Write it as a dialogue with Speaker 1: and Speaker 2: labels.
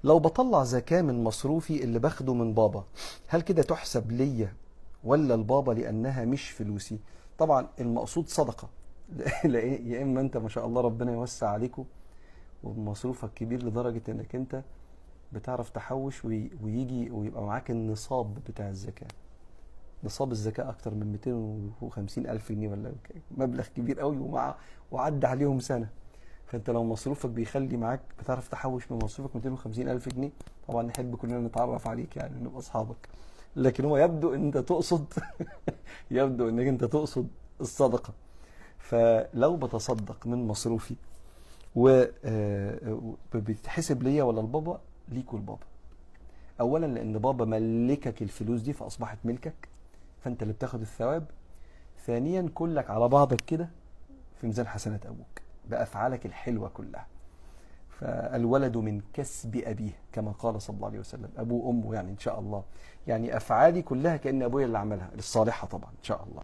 Speaker 1: لو بطلع زكاة من مصروفي اللي باخده من بابا، هل كده تحسب ليا ولا البابا لأنها مش فلوسي؟ طبعا المقصود صدقة. يا إما أنت ما شاء الله ربنا يوسع عليكم ومصروفك كبير لدرجة إنك أنت بتعرف تحوش ويجي ويبقى معاك النصاب بتاع الزكاة. نصاب الزكاة أكتر من 250 ألف جنيه ولا مبلغ كبير قوي، وعدى عليهم سنة. فأنت لو مصروفك بيخلي معاك بتعرف تحوش من مصروفك 250 ألف جنيه، طبعا نحب كلنا نتعرف عليك يعني نبقى أصحابك. لكن هو يبدو أن أنت تقصد يبدو أنك أنت تقصد الصدقة. فلو بتصدق من مصروفي وبتحسب ليا ولا البابا؟ ليك والبابا. أولا لأن بابا ملكك الفلوس دي فأصبحت ملكك، فأنت اللي بتاخد الثواب. ثانيا كلك على بعضك كده في ميزان حسنات أبوك بأفعالك الحلوة كلها. فالولد من كسب أبيه كما قال صلى الله عليه وسلم، أبوه وأمه يعني إن شاء الله، يعني أفعالي كلها كأن أبويا اللي عملها، الصالحة طبعا إن شاء الله.